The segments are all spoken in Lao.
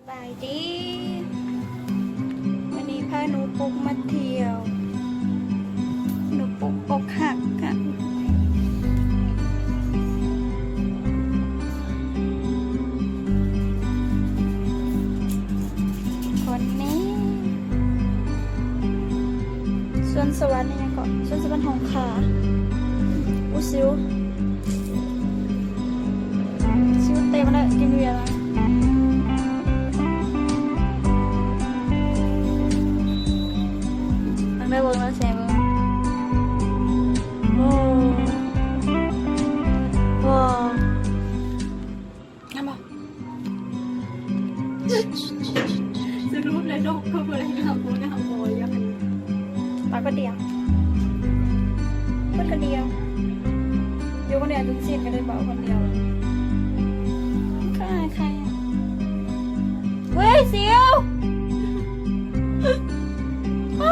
ບາຍດີ ມື້ນີ້ພາໜູປຸກມາທ່ຽວ ໜູປຸກອົກຫັກກັນ ຄົນນີ້ ສວນສະຫວັນ ຫຍັງເກາະ ສວນສະຫວັນຫົງຄາ ອຸ ສິວ ຊິວເຕັມແລ້ວ ກິນເບຍລະ ເບິ່ງເດີ ເບິ່ງເດີ ແຊເບິ່ງ ໂອ້ ໂອ້ ງາມບໍ່? ສະຫຼຸບແລ້ວ ນົກເຂົາບໍ່ໄດ້ງາມບໍ່ງາມບໍ່ ຢາກໃຫ້ ປາກຄົນດຽວ ເພິ່ນຄົນດຽວ ຢູ່ຄົນດຽວ ຈຸນຊີນກໍໄດ້ເວົ້າຄົນດຽວ ໃຄ ໃຄ ເວີຍ ສິວ ໂອ້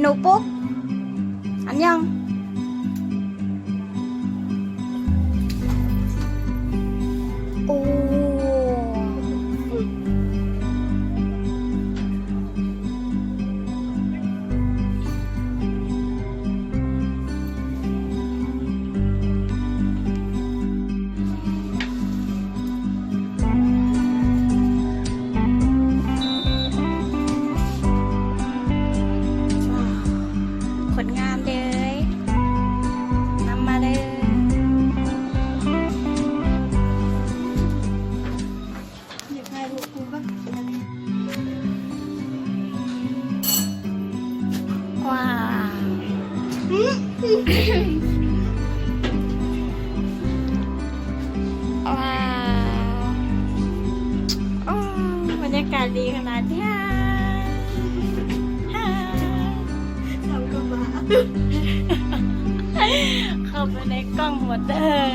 ໜູປຸກ ອັນຍອງ ໂອ້ ຄົນງາມເດີ ນຳມາເດີ. ວ້າວ ວ້າວ ໂອ້ ບັນຍາກາດດີຂະໜາດນີ້ ເຮົາກໍມາ ເຂົ້າໄປໃນກ້ອງໝົດເລີຍ.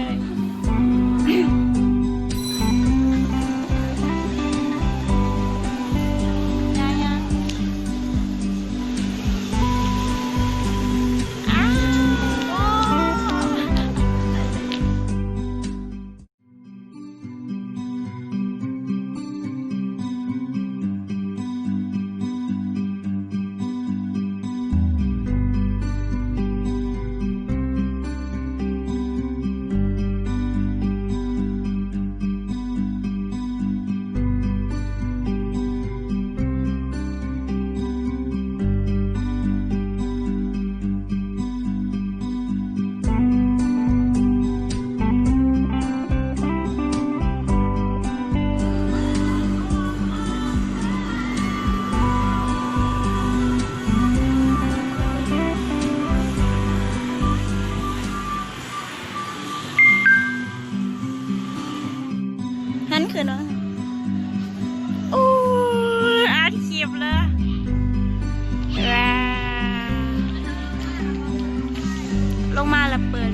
ຫັ້ນຄືນ້ອງ ໂອ້ຍ ອັດຄລິບເລີຍ ວ້າວ ລົງມາລະເປີດ